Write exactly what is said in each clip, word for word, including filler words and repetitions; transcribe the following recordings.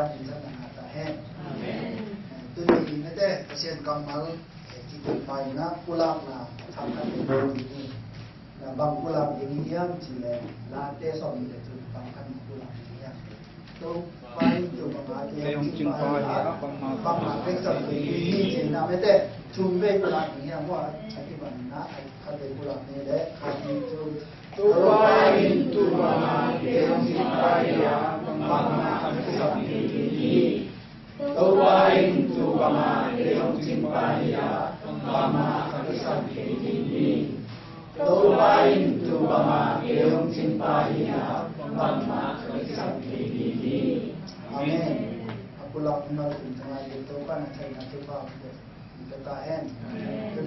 Amen. Tuni in nate, Pasian kammal, eh, kikupna in ah pulakna a thak khat in, na bang pulak ding hiam cih leh, Late sawmnih le thum bang khat na pulak ding hiam? Topa in tua banga kei hong cingpah hi a, bangmah ka kisam kei ding hi, ci-in ah mate, thum vei pulak ding hiam? Maw, a kibang in ah, a khat vei pulak ni leh, khat, nih, thum. Topa in tua banga kei hong cingpah hi a, bangmah ka kisam kei ding hi. Topa in tua banga kei hong cingpah hi a, bangmah ka kisam kei ding hi. Topa in tua banga kei hong cingpah hi a, bangmah ka kisam kei ding hi. Amen. A pulak mimal kim tungah Topa na thaina thupha hong pia ta hen.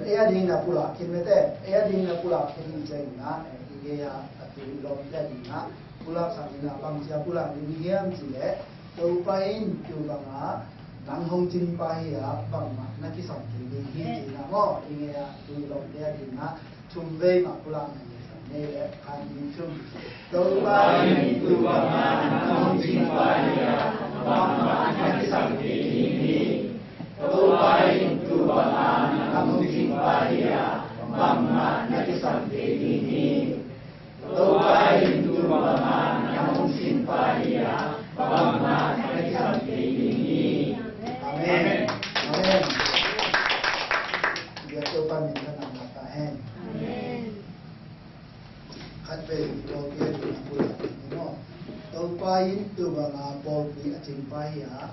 Ei a dingin ah pulak khin mate, ei a dingin ah pulak khin in ciangin ah, i gei a, a tu i lawmte a dingin ah pulak sak in ah, bangci a pulak ding hiam cih leh, Topa in tua banga nang hong cingpah hi a, bangmah na kisam kei ding hi, ci-in ah maw, i gei a, a tu i lawmte a dingin ah thum vei mah pulakna hi. Nei leh, khat, nih, thum. Topa in tua banga nang hong cingpah hi a, bangmah na kisam kei ding hi. Topa in tua banga nang hong cingpah hi a, bangmah na kisam kei ding hi. Topa in tua banga nang hong cingpah hi a, bangmah na kisam kei ding hi. Amen. Amen. Bia Topa min thang na ta hen. Amen. Khat vei, pawlpi a ding a pulak ding hi maw. Topa in tua banga pawlpi a cingpah hi a,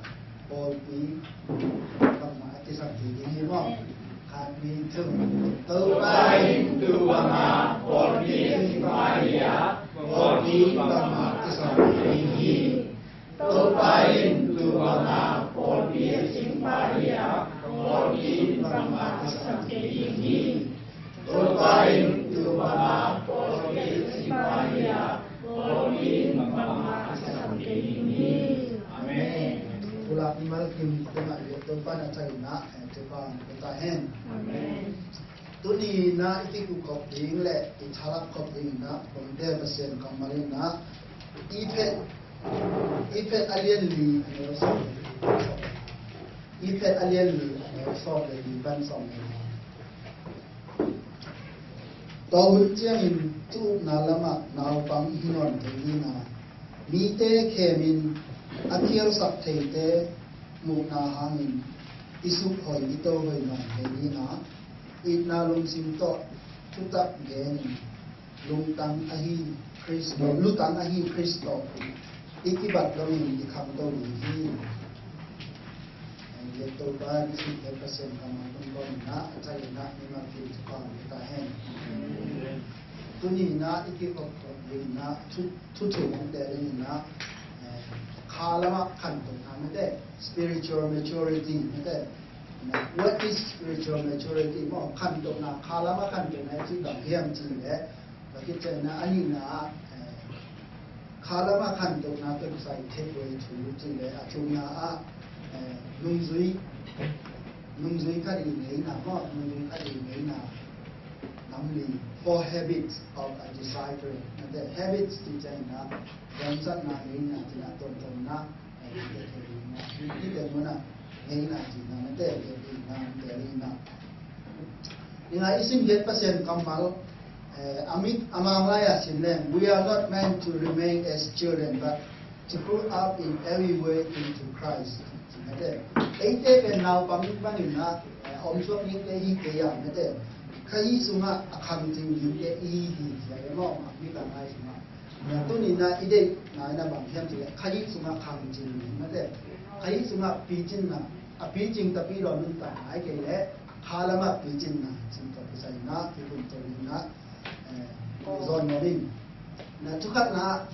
pawlpi bangmah a kisam kei ding hi maw. Khat, nih, thum. Topa in tua banga pawlpi a cingpah hi a, pawlpi bangmah a kisam kei ding hi. Topa in tua banga pawlpi a cingpah hi a, pawlpi bangmah a kisam kei ding hi. Topa in tua banga pawlpi a cingpah hi a, pawlpi bangmah a kisam kei ding hi. Amen. Pulak mimal kim tungah Topa na thaina, eh, Topa na ta hen. Amen. Tuni in ah i kikup khop ding leh i thalak khop ding in ah, Pasian kammal in ah, Efesa, Efesa a lian li a neu sawm le li. Efesa a lian li a neu sawm le li pan sawm le li. Tua hun ciangin thu upna lamah naupang i hi nawn kei ding a, mite khemin a khialsak theite muhna hangin i sukhoih i tohoih nawn kei ding a, itna lungsim tawh thutak genin lungtang ahi Khrist, lutang ahi Khrist tawh i kibat loin i khangto ding hi. Topa in i sukte Pasian kammal tungtawn in ah, a thaina mimal kim thupha hong pia ta hen. Tuni in ah i kikhop khop ding in ah, thu, thu thum hong teel ding in ah, eh, kha lamah khantohna mate, spiritual maturity mate. What is spiritual maturity? Maw, khantohna, kha lamah khantohna i cih bang hiam cih leh, a kici in ah, a nihna ah, eh, kha lamah khantohna tawh kisai thei huai thu cih leh, a thumna ah, eh, nungzui, nungzui khat i ngeina, maw, nungzui khat i ngeina. Namli, four habits of a disciple. Mate, habits cih ciangin ah, gamsatna ngeina cih na, tuamtuamna, eh, ngeina cih na, mate, ngeina. Ina i sim giat Pasian kammal, eh, a mit, a Manglai a sim leng, "We are not meant to remain as children, but to grow up in every way into Christ." Mate, eite pen naupang bangin ah, eh, omsuak dingte i hi kei a, mate, Kha sungah a khangcing dingte i hi, ci a, maw, mi ka ngai sungah. Tuni in ah i deihna in ah bang hiam cih leh, Kha sungah khangcing ding, mate, Kha sungah picinna, a picing tapi lo nuntakna, ahih kei leh kha lamah picinna, cih tawh kisai in ah, i hun tawh in ah, eh, zawn nuam ing. Na thu khatna,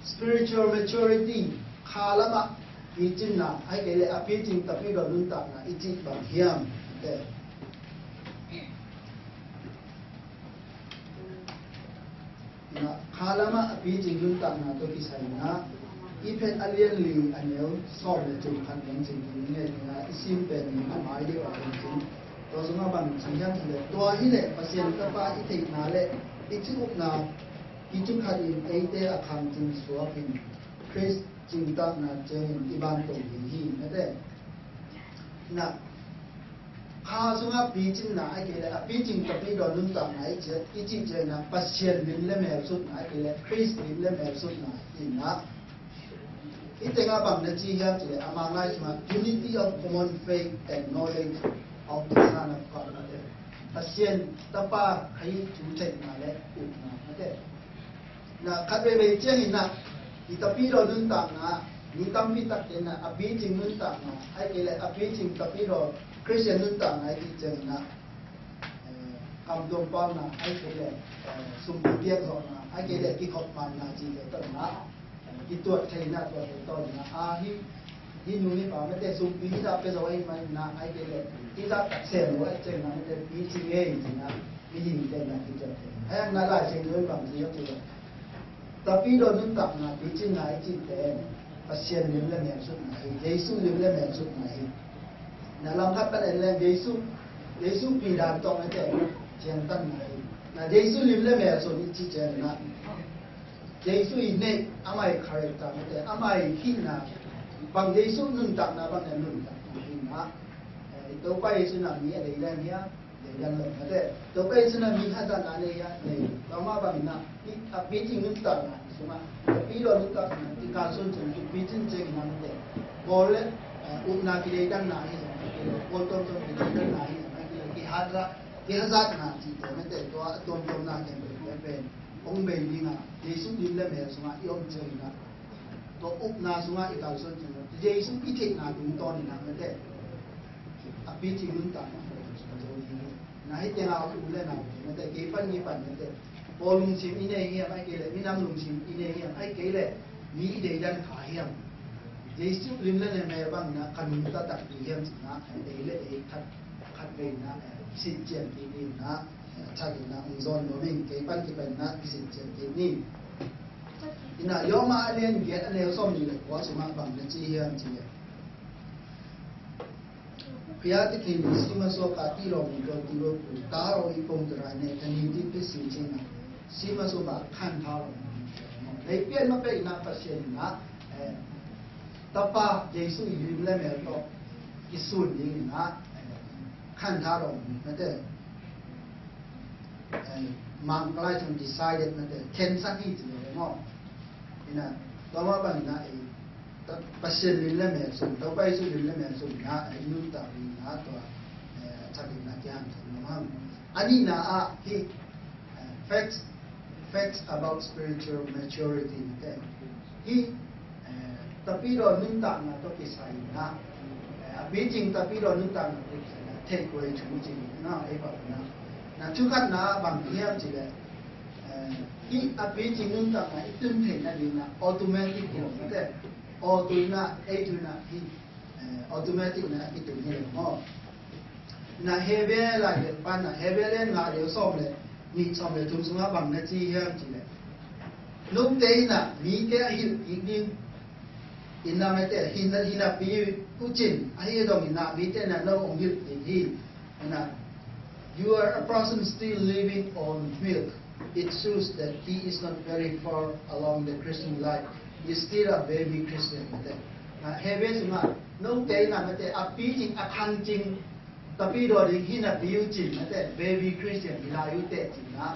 spiritual maturity, kha lamah picinna, ahih kei leh a picing tapi lo nuntakna i cih bang hiam? Te. Na, kha lamah a picing nuntakna tawh kisai in ah, Efesa a lian li a neu sawm le thum khat nong cing ding hi. Na, i sim pen a mai deuh a hong cing. Tua sungah bang ci hiam cih leh, tua hi leh Pasian Tapa i theihna le i ci-ukna kici khatin eite a khangcing suak in Khrist Cingtakna ciangin i ban tong ding hi, mate. Na, kha sungah picinna a kei le a picing tapidaw nuntakna i ci, i cih ciangin ah Pasian lim le mel sutna a kei le Khrist lim le mel sutna hi na. I tengah bang na ci hiam cih le a Manglai sungah unity of common faith and knowledge of the Son of God, mate. Pasian Tapa ahi thu theihna le upna, mate. Na khat veivei ciangin ah i tapidaw nuntakna, mi tampi takte na a picing nuntakna, ahih kei le a picing tapidaw Khristian nuntakna i cih ciangin ah, eh, kamtuam pauna, ahih kei le, eh, sumpi piakzawhna, ahih kei le kikhop manna cihte tawh na, eh, kituat theihna, tuat theih tawh na, ah, hi, hi nu hi pa mate sumpi hi zah pia zo ahih manin ah, ahih kei le hi zah tak sem lo ahih ciangin ah mate picing ei ci-in ah mihingte na kituat thei. Ahih hang na Lai Siangtho in bang ci hiam cih le tapidaw nuntakna picinna i cihte Pasian lim le mel sutna hi, Jesu lim le mel sutna hi. Na langkhat pan en leng Jesu, Jesu pidan tawh mate ciangtanna hi. Na Jesu lim le mel sut i cih ciangin ah Jesu i neih, amah i character mate, amah i hihna, bang Jesu nuntakna bang na nuntakna hi na. Eh, i Topa Jesu na mi a deidan hia, deidan lo mate. Topa Jesu na mi hazatna nei hia, nei. Tua mah bangin ah i a picing nuntakna sungah, tapidaw nuntakna i kalsuan sung i picing ciangin ah mate. Bawl le, eh, upna kideidanna hi zong, bawl tuamtuam kideidanna hi zong, kihatra, kihazatna cihte mate, tua a tuamtuamna khempeuh pen hong bei ding a, Jesu lim le mel sungah i om ciangin ah, tua upna sungah i kalsuan ciangin ah, Jesu i theihna tungtawn in ah mate, a picing nuntakna zo ding hi. Na hih tengah a u le nau mate, kei pan mi pan mate, pawl lungsim i nei hiam, ahih kei le minam lungsim i nei hiam, ahih kei le mi i deidan kha hiam, Jesu lim le mel bangin ah ka nuntak takpi hiam ci-in ah, ei le ei khat, khat vei in ah, eh, sitciam kik ding in ah, eh, a thak in ah hong zawn nuam ing, kei pan kipan in ah kisitciam kik ni. Ina, Roma a lian giat a neu sawmnih le kua sungah bang na ci hiam cih le, ဘုရားသခင်သည် ဆီးမီးစွာ ကတိတော်မူသော သူတို့ကို သားတော်၏ ပုံသဏ္ဍာန်နှင့် တနည်းတည်း ဖြစ်စေခြင်းငှာ ဆီးမီးစွာ ခန့်ထားတော်မူသည်။ လမ်းပြမပေးနာ Pasian in ah, eh, Tapa Jesu i lim le mel tawh kisun dingin ah, eh, ခန့်ထားတော်မူ, mate, eh, Manglai sung decided, mate, khensak hi ci lo maw. Ina, tua mah bangin ah, eh, Pasian lim le mel sung, Topa Jesu lim le mel sung in ah, eh, i nuntak dingin ah, tua, eh, a thak in ah kihanthawn nuam hang. A nihna ah hih, eh, facts, facts about spiritual maturity, mate. Hih, eh, tapidaw nuntakna tawh kisai in ah, eh, a picing tapidaw nuntakna tawh kisai in ah, theih khuai thu ci in ah, ei pau in ah. Na thu khatna ah bang hiam cih le, eh, hih a picing nuntakna i tun theih nadingin ah automatic hi lo, mate. Aw tu in ah, ei tu in ah hih, eh, automatic in ah a kitun hi lo maw. Na Hebru lai le pan na Hebru le nga le sawm le nih sawm le thum sungah bang na ci hiam cih le, note in ah mite a hilh kik ding in ah, mate, hi na, hi napi uh cin, ahi zongin ah mite in ah no hong hilh kik hi. In ah, you are a person still living on milk. It shows that he is not very far along the Christian life. He's still a baby Christian, mate. Na Hebru sungah note in ah, mate, a picing a khangcing tapidaw ding hi napi uh cin, mate, baby Christian hi lai uh teh cih na,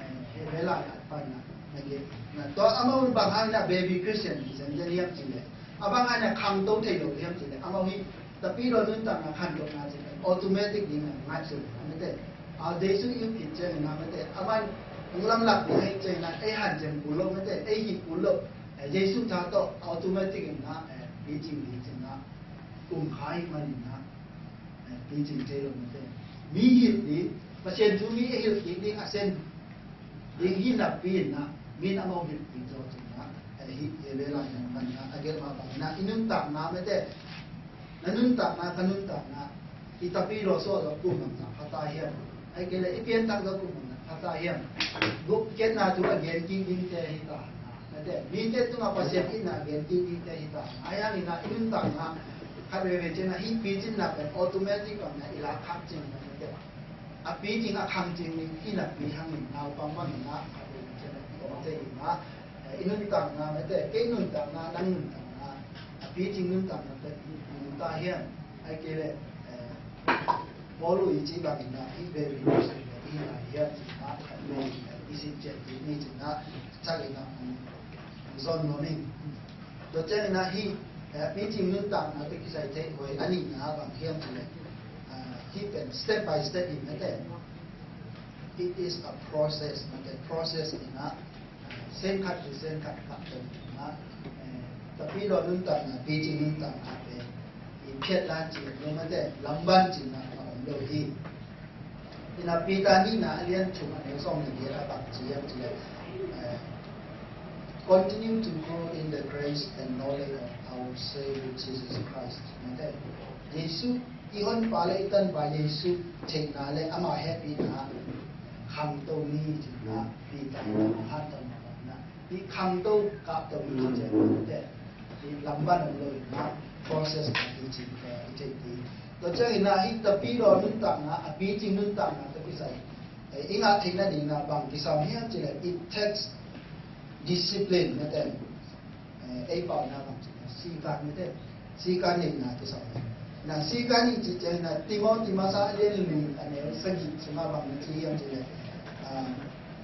eh, Hebru lai ah pan na, na gen. Na tua amau in bang hang in ah baby Christian hi zen zen hiam cih le, a bang hang in ah khangto thei lo hiam cih le, amau hi tapidaw nuntakna khantohna cih le automatic dingin ah ngaihsun, mate. A, Jesu i up khit ciangin ah, mate, amah in hong lamlak ding ahih ciangin ah ei hanciam kul lo, mate, ei hih kul lo. Eh, Jesu tha tawh automatic in ah, eh, picing ding cih na, um kha ahih manin ah, eh, picing thei lo, mate. Mi hilh ding, Pasian thu mi a hilh kik ding a sem ding hi napi in ah, mi in amau hilh kik zaw cih na, eh, hih Hebru lai in ah pan na, a gelh mah bangin ah i nuntakna, mate, na nuntakna, ka nuntakna, i tapidaw suah zaw kum bangzah pha ta hiam? Ahih kei leh i pianthak zaw kum bangzah pha ta hiam? Gupkhiatna thu a gen kik dingte hi ta na, mate, mite tungah Pasian itna a gen kik dingte hi ta na. Ahih hangin ah i nuntakna khat veivei ciangin ah hih picinna pen automatic bangin ah i lak khak ciangin ah, mate, a picing a khangcing ding hi napi hangin naupang bangin ah khat veivei ciangin ah i om thei in ah, eh, i nuntakna, mate, kei nuntakna, nang nuntakna picing nuntakna tawh i nungta hiam? Ahih kei leh, eh, Paul i cih bangin ah hih very interesting, hih lai hiam cih ah khat vei i sin ciat ding hi cih ah, cak in ah, um, zon nuam ing. Tua ciangin ah hih, eh, picing nuntakna tawh kisai theih huai a nihna bang hiam cih leh, ah, hih pen step by step hi mate. It is a process mate, process in ah, ah, sen khat tawh sen khat kah tawh in ah, eh, tapidaw nuntakna, picing nuntakna pen i phiat dan cih lo mate, lamban cihna a om lo hi. In ah Peter nihna a lian thum a neu sawm le giat ah bang ci hiam cih leh, eh, continue to grow in the grace and knowledge of our Savior Jesus Christ. Mate, Jesu, i honpa le i tanpa Jesu theihna le ama hehpihna khangto ni cih ah Peter in a hanthawn bangin ah i khangto, kahto ni cih ciang mate, i lamban om lo in ah process khat hi cih, eh, i theih ding. Tua ciangin ah hih tapidaw nuntakna, a picing nuntakna tawh kisai, eh, i ngah theihna dingin ah bang kisam hiam cih leh it takes discipline mate. Eh, ei pau in ah bang cih leh sikan mate. Sikan neihna kisam. In ah sikan i cih ciangin ah Timothy masa a lian li a neu sagih sungah bang ci hiam cih leh, ah,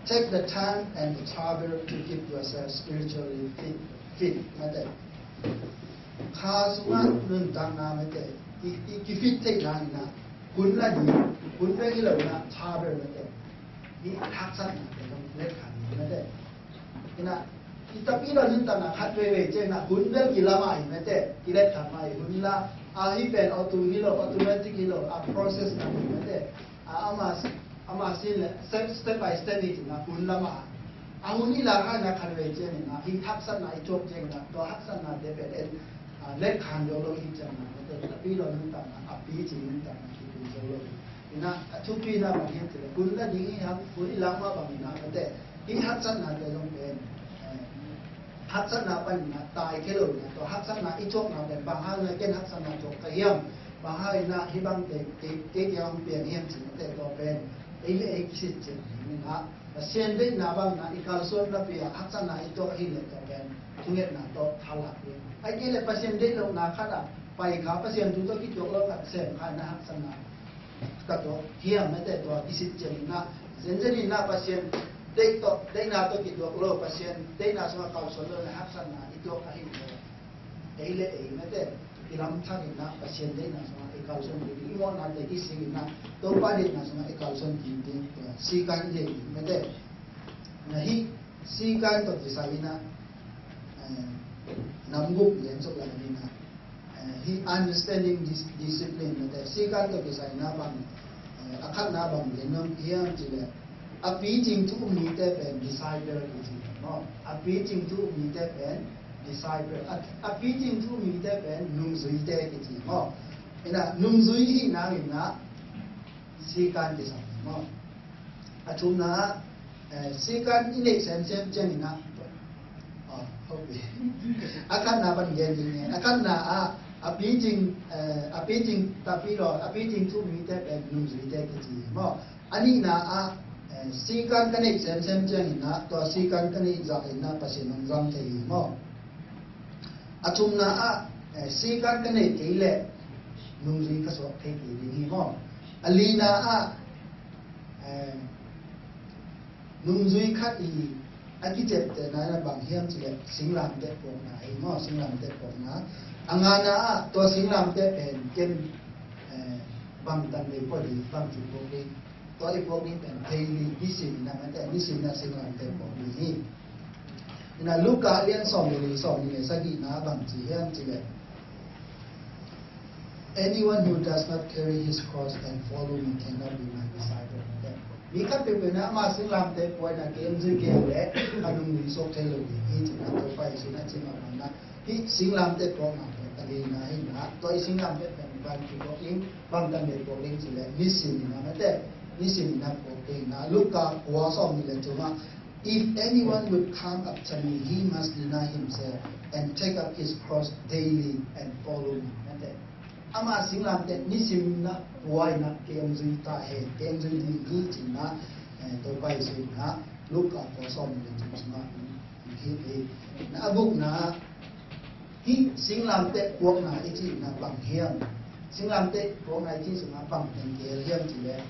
take the time and the trouble to keep yourself spiritually fit, fit mate. Kha sungah nuntakna mate, i, i kifit theihna in ah hun la ding, hun bek hi lo in ah trouble mate, i haksatnate zong let kha ding mate. In ah i tapidaw nuntakna khat veivei ciangin ah hun bel kila mah hi mate, kilet kha mah hi. Hun la, a, hih pen auto hi lo, automatic hi lo, a process na hi mate. A, ama, ama sin le step, step by step hi cih ah hun lamah a hun i lak kha in ah khat vei ciangin ah hih haksatna i tuak ciangin ah tua haksatnate pen en, a, let khan zo lo hi ciangin ah mate, tapidaw nuntakna, a picing nuntakna kitung zo lo hi. In ah a thupi in ah bang hiam cih leh hun la ding hi hang, hun i lak mah bangin ah mate, hih haksatnate zong pen, eh, haksatna panin ah tai kei lo in ah, tua haksatna i tuakna pen bang hang in ah ken haksatna tuak ka hiam, bang hang in ah hih bangte kei, kei kiang hong piang hiam cih mate, tua pen ei le ei kisit ciat ding in ah Pasian deihna bangin ah i kalsuan napi ah haksatna i tuak ahih leh tua pen thungetna tawh thalak ding. Ahih kei leh Pasian deih lohna khat ah pai kha, Pasian thu tawh kituak lo khat sem kha in ah haksatna ka tuak hiam mate, tua kisit ciangin ah zenzen in ah Pasian deih tawh, deihna tawh kituak lo, Pasian deihna sungah kalsuan lo in ah haksatna i tuak ahih leh ei le ei mate, i lam thak in ah Pasian deihna sungah i kalsuan ding, i mawhnate kisik in ah Topa deihna sungah i kalsuan ding, tua sikan i neih ding mate. Na hih sikan tawh kisai in ah, eh, nam guk lian suk lai in ah, eh, hih understanding dis-, discipline mate, sikan tawh kisai in ah bang, eh, a khatna bang lian nuam hiam cih leh, a picing thu um mite pen disciple kici maw. A picing thu um mite pen disciple. A, a picing thu um mite pen nungzuite kici maw. In ah nungzui hih nang in ah sikan kisam maw. A thumna ah, eh, sikan i neih semsem ciangin ah, ah, hopi. A khatna pan gen ding e. A khatna ah, a picing, eh, a picing tapidaw, a picing thu um mite pen nungzuite kici maw. A nihna ah, eh, sikan ka neih semsem ciangin ah, tua sikan ka neih zah in ah Pasian hong zang thei hi maw. A thumna ah, eh, sikan ka neih kei leh nungzui ka suak thei kei ding hi maw. A lina ah, eh, nungzui khat i a kiciaptehna in ah bang hiam cih leh singlamteh puakna hi maw, singlamteh puakna. A ngana ah tua singlamteh pen ken, eh, bangtan vei puak ding, bangci puak ding. Tua i puak ding pen daily, nisim in ah mate, nisim in ah singlamteh puak ding hi. In ah Luka a lian sawm le li, sawm le sagihna bang ci hiam cih leh, "Anyone who does not carry his cross and follow me cannot be my disciple." Mi khat peuhpeuh in ah ama singlamteh pua in ah kei hong zui kei leh a nungzui suak thei lo ding hi cih ah Topa Jesu in ah ci mahmah in ah, hih singlamteh puakna pen a lina hi in ah, tua i singlamteh pen bang ci puak ding, bangtan vei puak ding cih leh nisim in ah mate, nisim in ah puak ding in ah. Luka kua sawm le thum ah, "If anyone would come after me, he must deny himself and take up his cross daily and follow me." Mate, ama singlamteh nisim in ah pua in ah kei hong zui ta hen, kei hong zui ding hi cih ah, eh, Topa Jesu in ah Luka kua sawm le thum sungah hong hilh hi. Na a gukna ah, Hih singlamteh puakna i cihna bang hiam? Singlamteh puakna i cih sungah bang teng gel hiam cih leh,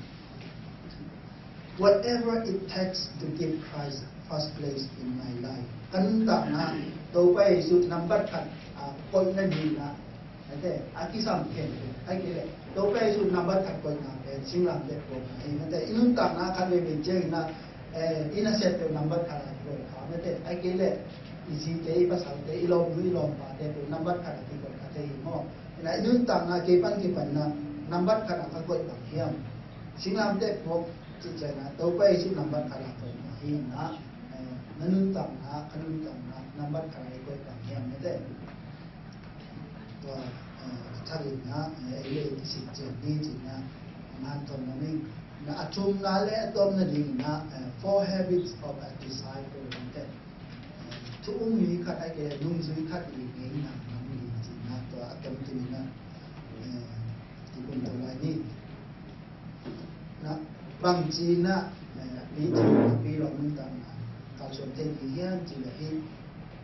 whatever it takes to give Christ first place in my life. Ka nuntakna Topa Jesu nambat khat a koihna dingin ah, a kisam khen, a kile Topa Jesu nambat khat koihna pen singlamteh puakna hi. Mate, i nuntakna khat veivei ciangin ah, i nasep pen nambat khat a koih kha, mate, a kile i zite, i pasalte, i lawmnu i lawmpate pen nambat khat a kikoih kha thei hi maw? Ina i nuntakna kei pan kipan na nambat khat a ka koih bang hiam? Singlamteh puak cih ciangin ah Topa Jesu nambat khat a koih na hi na, na nuntakna, ka nuntakna nambat khat a i koih bang hiam, mate? Tua, eh, tharinna, eh, ei le ei kisik cian ni cihna, man thom na ming. Na a thumna le a tawpna dingin ah, eh, four habits of a disciple, mate. Eh, thu um mi khat a ke, nungzui khat i ngeina nam li cihna, tua a tom tu ni na, eh, ti kum to lai ni. Na bangci na, eh, mi ci na pi lo mun ta na, ka suan te ni hian ci le hi,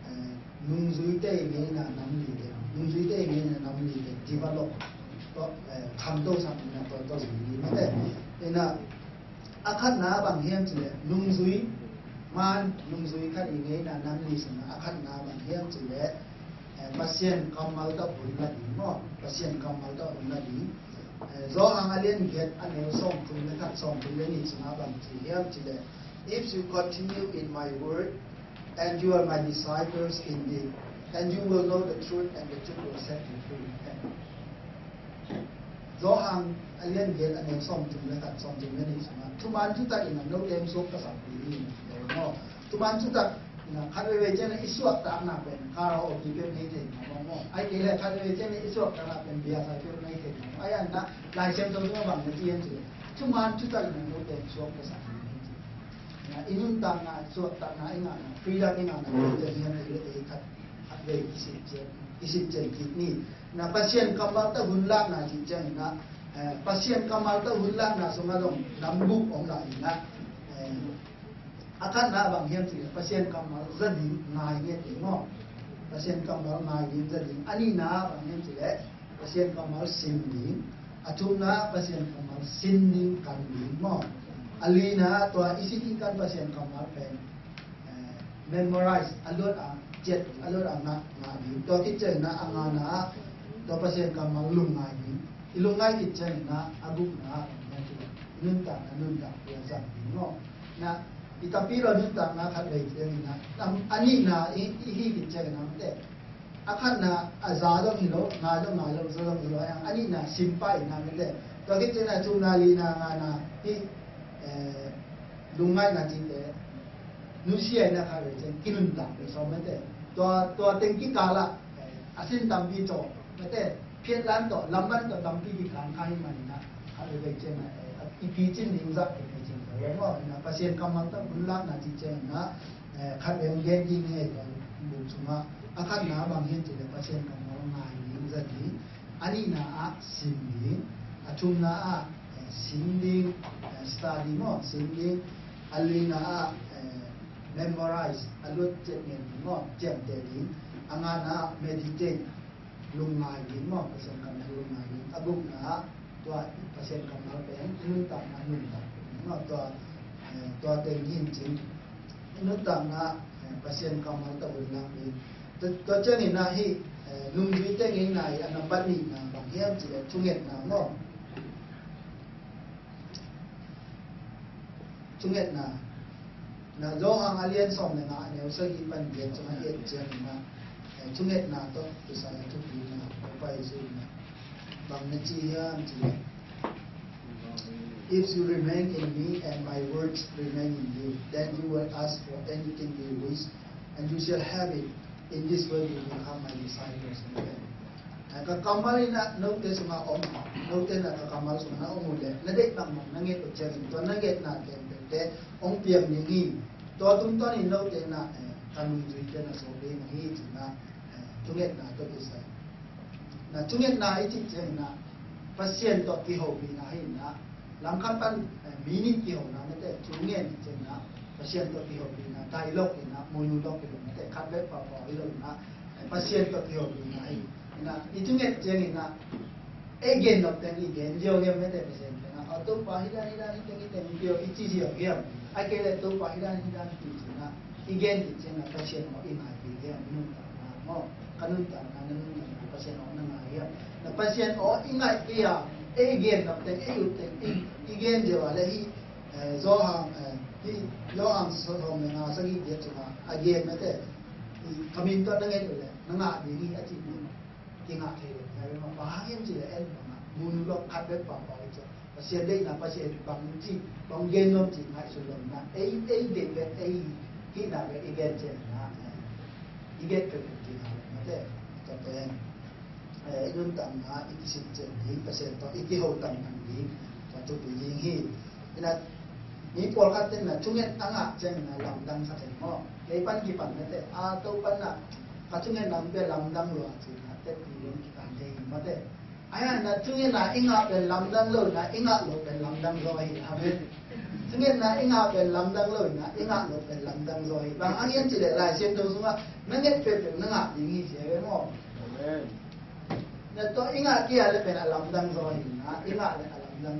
eh, nungzui te ngeina nam li te, nungzui te ngeina nam li te develop, to, eh, kham to sam na to, to zui ni mate. Ina a khatna bang hiam ci le, nungzui man, nungzui khat i ngeina nam li sungah a khatna bang hiam ci le, eh, Pasian kammal tawh hun la ding maw? Pasian kammal tawh hun la ding. Eh, Johan a lian giat a neu sawmthum le khat, sawmthum le nih sungah bang ci hiam ci le, "If you continue in my word, and you are my disciples indeed, and you will know the truth, and the truth will set you free." Johan a lian giat a neu sawmthum le khat, sawmthum le nih sungah, "Thuman thutak in a note hong suak ka sak ding hi," ci maw? Thuman thutak in a khat veivei ciang a i suahtakna pen karaoke peuh nei thei mawk maw? Ai kei le khat veivei ciang a i suahtakna pen biasai peuh nei thei mawk maw? Ai an na Lai Siangtho sungah bang na ci hiam ci le, "Thuman thutak in a note hong suak ka sak ding hi," ci. Na i nuntakna, suahtakna i ngahna, freedom i ngahna, freedom i ngahna, i le ei khat, khat vei i sip cian, i sip cian kik ni. Na Pasian kammal tawh hun lakna cih ciangin ah, eh, Pasian kammal tawh hun lakna sungah zong nam guk om lai in ah, eh, a khatna bang hiam cih leh Pasian kammal za ding ngai ngiat ding maw? Pasian kammal ngai ding za ding. A nihna bang hiam cih leh Pasian kammal sim ding. A thumna Pasian kammal sin ding, kan ding maw? A lina tua i sin i kan Pasian kammal pen, eh, memorize, a luat a ciat, a luat a ngah, ngah ding. Tua khit ciangin ah a ngana ah tua Pasian kammal lungngai ding. I lungngai khit ciangin ah a gukna ah i nuntakna, nuntak pia zang ding maw? Na i tapi lo nuntakna khat vei ciangin ah, a nihna i, i hih khit ciangin ah mate. A khatna a za zong hi lo, nga zong nga lo, za zong hi lo, a nihna sim pah in ah mate. Tua khit ciangin ah thumna, lina, ngana hih, eh, lungngaihna cihte nusia in ah khat vei ciang kinuntak ve sawm mate. Tua, tua teng kikal ah, eh, a sin tampi tawh mate, phiatlan tawh, lamban tawh tampi kikal kha hi man in ah khat vei ciang ah, eh, i picin ding zah kei vei ciang kha ve maw? In ah Pasian kammal tawh hun lakna cih ciangin ah, eh, khat vei gen ding hi. Tua buk sungah a khatna bang hiam cih leh Pasian kammal ngai ding, za ding. A nihna ah sim ding. A thumna ah, eh, sim ding, eh, study maw, sim ding. A lina ah, eh, memorize, a luat ciat ngen ding maw, ciamteh ding. A ngana ah meditate, lungngai ding maw, Pasian kammal lungngai ding. A gukna ah tua Pasian kammal pen i nuntakna nuntak ding maw, tua, eh, tua teng hi in cin. I nuntakna, eh, Pasian kammal tawh hun lak ding. Tua, tua ciangin ah hih, eh, nungzuite ngeina i a nambat nihna bang hiam cih leh thungetna maw? Thungetna. Na Johan a lian sawm le nga a neu sagih pan giat sungah i et ciangin ah, eh, thungetna tawh kisai a thupina, Topa Jesu in ah bang na ci hiam cih leh, "If you remain in me and my words remain in you, then you will ask for anything you wish, and you shall have it. In this way you become my disciples." Ka kammal in ah note sungah om, note in ah ka kammal sungah na om uh leh na deih bangbang na nget uh ciangin tua na ngetna khempeuhte hong piang ding hi. Tua tungtawnin note in ah, eh, ka nungzuite na suak ding hi ci-in ah, eh, thungetna tawh kisai. Na thungetna i cih ciangin ah Pasian tawh kihopihna hi in ah, langkhat pan, eh, mi nih kihona mate, thungen i cih ciangin ah Pasian tawh kihopihna, dialogue in ah, mono dialogue hi lo mate, khat bek pahpah hi lo in ah, Pasian tawh kiho ding ahi. Ina, i thunget ciangin ah, ei gen nop teng i gen ziau hiam mete Pasian teng ah, a Topa hi dan hi dan hi teng hi teng hi teng i ci ziau hiam. A kei le Topa hi dan hi dan hi ci na, i gen ci ciangin ah Pasian aw i ngai kei hiam, nuntakna maw. Ka nuntakna, na nuntakna Pasian aw na ngai hiam. Na Pasian aw i ngai kei a, ei gen nop teng, ei ut teng, i, i gen ziau a le hi, eh, Johan, eh, hi Johan sawm le nga sagih ciat sungah a gen mete, ka min tawh na nget uh leh na ngah ding hi a cih mun kingah thei lo. Ngai bek mah bang hang hiam cih leh en bangah mun uh lok khat bek pahpah hi ciah Pasian deihna, Pasian bang ci, bang gen nuam cih ngaihsun lo na, ei, ei deih bek, ei hihna bek i gen ciangin ah, eh, i gen peuhpeuh kingah lo mate. Tua pen, eh, i nuntakna i kisit ciang ding, Pasian tawh i kiho tamtam ding, tua thupi ding hi. Ina, mi pawlkhat ten na thunget a ngah ciangin ah lamdang khat hi maw. Kei pan kipan mete, a Topa na ka thunget lam pia lamdang lua ci na, teppi lom kikan thei hi mate. Ahi hang na thungetna i ngah pen lamdang lo na, i ngah loh pen lamdang zaw hi. Amen. Thungetna i ngah pen lamdang lo na, i ngah loh pen lamdang zaw hi. Bang hang hiam cih leh Lai Siangtho sungah na nget peuhpeuh na ngah ding hi ci hi ve maw. Amen. Na tua i ngah kei a le pen a lamdang zaw hi na, i ngah le a lamdang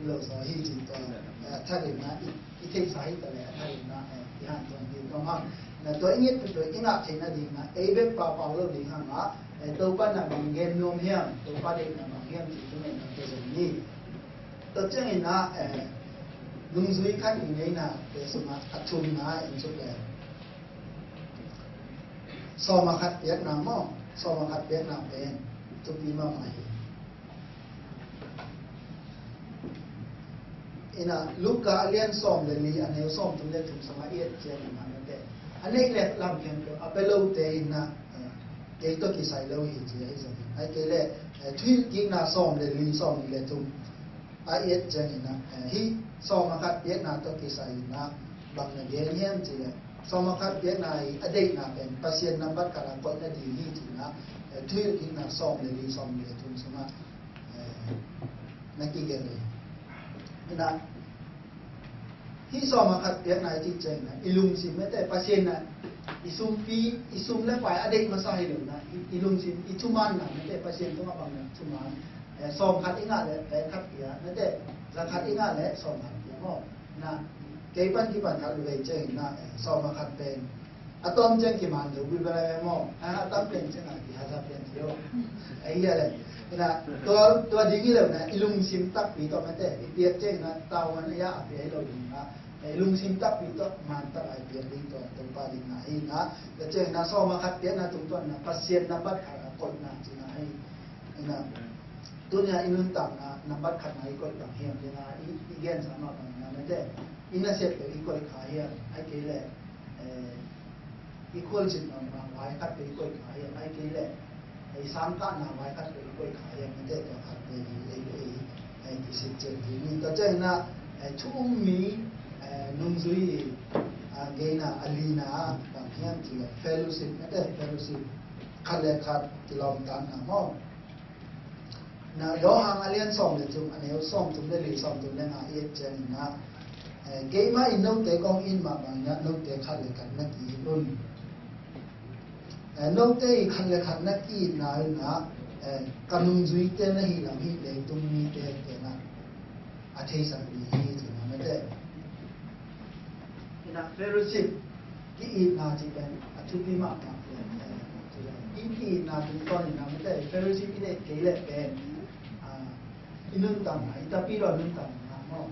lo zaw hi ci tua, eh, a thak in na i, i theihsa hi ta le a thak in na, eh, i hanthawn ding tua hang. Na tua i nget peuhpeuh i ngah theihna ding na, ei bek pahpah lo ding hang a, eh, Topa na bang gen nuam hiam, Topa deihna bang hiam ci thungetna pia zong ni. Tua ciangin ah, eh, nungzui khat i ngeina te sungah a thumna en suk le. Sawm a khat piakna maw, sawm a khat piakna pen thupi mahmah hi. Ina, Luka a lian sawm le li, a neu sawm thum le thum sungah i et ciangin ah mate, a neih le lam khempeuh a pia lote in ah, eh, kei tawh kisai lo hi ci ahi zongin, ahih kei leh, eh, thuhilhkikna sawm le li, sawm le thum a i et ciangin ah, eh, hih sawm a khat piakna tawh kisai in ah bang na gen hiam cih leh, sawm a khat piakna i a deihna pen Pasian nambat khat a koihna ding hi ci na, eh, thuhilhkikna sawm le li, sawm le thum sungah, eh, na kigen hi. Ina, hih sawm a khat piakna i cih ciangin ah i lungsim mete Pasian na i sumpi, i sum le pai a deih masa hi lo na, i, i lungsim i thumanna mete Pasian tungah bang na thuman, eh, sawm khat i ngah le pen khat pia mete, za khat i ngah le sawm khat pia maw. Na, kei pan kipan khat vei ciangin na, eh, sawm a khat pen a tawm ciang kiman lo bui bala ve maw. A, a tam pen ciang a kihaza pian ci lo. Ahi a le. Na, tua, tua ding hi lo na, i lungsim takpi tawh mete, i piak ciangin na, tawan a ya a pia hi lo ding na, i lungsim takpi tawh man tak a i piak ding tua, Topa ding na hi na. Tua ciangin na, sawm a khat piakna tungtawn na, Pasian nambat khat a koihna ci na hi. Na, tuni a i nuntakna nambat khat na i koih bang hiam ding a, i, i gensa mah bang na mete, i nasep peuh i koih kha hiam, ahih kei leh, eh, i khualzinna vai khat peuh i koih kha hiam, ahih kei leh, eh, i sangkahna vai khat peuh i koih kha hiam, mete tua khat peuh i, i, i, i kisit cian ding hi. Tua ciangin ah, eh, thu um mi, eh, nungzui, ah, ngeina a lina bang hiam cih leh fellowship, mete fellowship, khat le khat kilawmtatna maw. Na, Johan a lian sawm le thum, a neu sawm thum le li, sawm thum le nga i et ciangin ah, eh, keimah in note kong it mah bangin ah note khat le khat na ki-it un. Eh, note i khat le khat na ki-itna in ah, eh, ka nungzuite na hih lam hi, leitung mite tengah a theisak ding hi ci na mete. Ina fellowship, ki-itna cih pen a thupi mahmah. I ki-itna tungtawn in a mite fellowship i neih kei leh pen, ah, i nuntakna, i tapidaw nuntakna maw,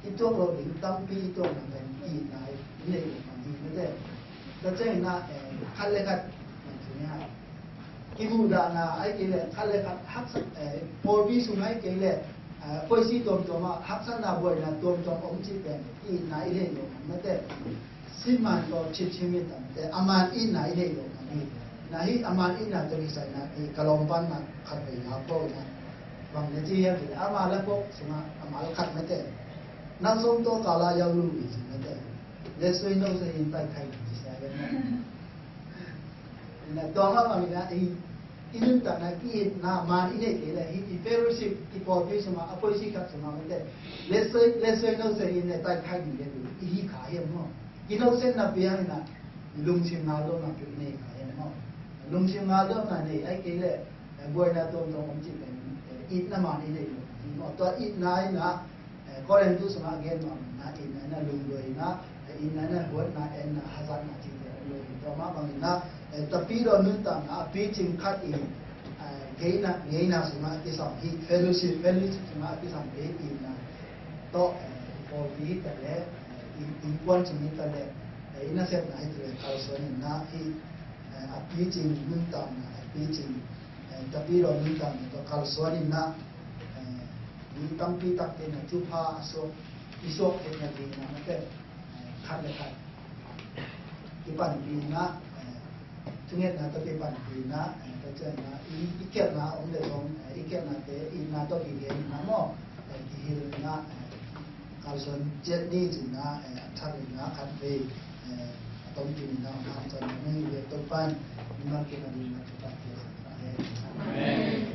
i tuak loh ding tampi i tuakna pen ki-itna i neih loh man hi mite. Tua ciangin ah, eh, khat le khat, eh, kimuhdahna ahih kei leh khat le khat haksa, eh, pawlpi sung ahih kei leh, eh, paisi tuamtuam ah haksatna buaina tuamtuam om cih pen itna i neih loh mah mete. Sin man tawh chit chim i tam te a man itna i neih loh mah hi. Na hih a man itna tawh kisai na i ka lawmpanna khat vei la pawh na bang na ci hiam cih leh ama la pawh sungah ama la khat mete. Nang sawm tawh ka la yau lu i ci mete. Le sui no sui in tai khai ci sa le mete. Na tua mah bangin ah i, i nuntakna ki-itna man i neih kei leh hih i fellowship i pawlpi sungah a paisi khat sungah mete, le soi, le soi no soi in le tai khai ding le i hi kha hiam maw. I no sen na piang in ah i lungsim na lo na piang i nei kha hiam maw. Lungsim ngaldauna nei, ahih kei leh, eh, buaina tuamtuam om cih pen, eh, itna man i nei lo. Tua itna in ah, eh, Korin tu sungah gen mahmah in ah, itna in ah lungduai in ah, eh, itna in ah huatna, enna, hazatna cihte om lo hi. Tua mah bangin ah, eh, tapidaw nuntakna a picing khat in, eh, ngeina, ngeina sungah kisam hi, fellowship, fellowship sungah kisam hi, itna tawh, eh, pawlpi hi ta leh, eh, innkuan sung hi ta leh, eh, i nasepna hi ta leh kalsuan in ah hi, eh, a picing nuntakna, a picing, eh, tapidaw nuntakna tawh kalsuan in ah, eh, mi tampi takte in ah thupha a suak, i suak theihna ding in ah, mate, eh, khat le khat kipanpih in ah, eh, thungetna tawh kipanpih in ah, eh, tua ciang in ah, i, i khialhna om leh zong, eh, i khialhnate itna tawh kigen in ah maw, eh, kihilh in ah, eh, kalsuan ciat ni ci in ah, eh, a thak in ah khatvei, eh, a tomkim in ah, a hangsan in ah, mi ve Topa'n mimal kim a ding in ah thupha pia hen. Amen.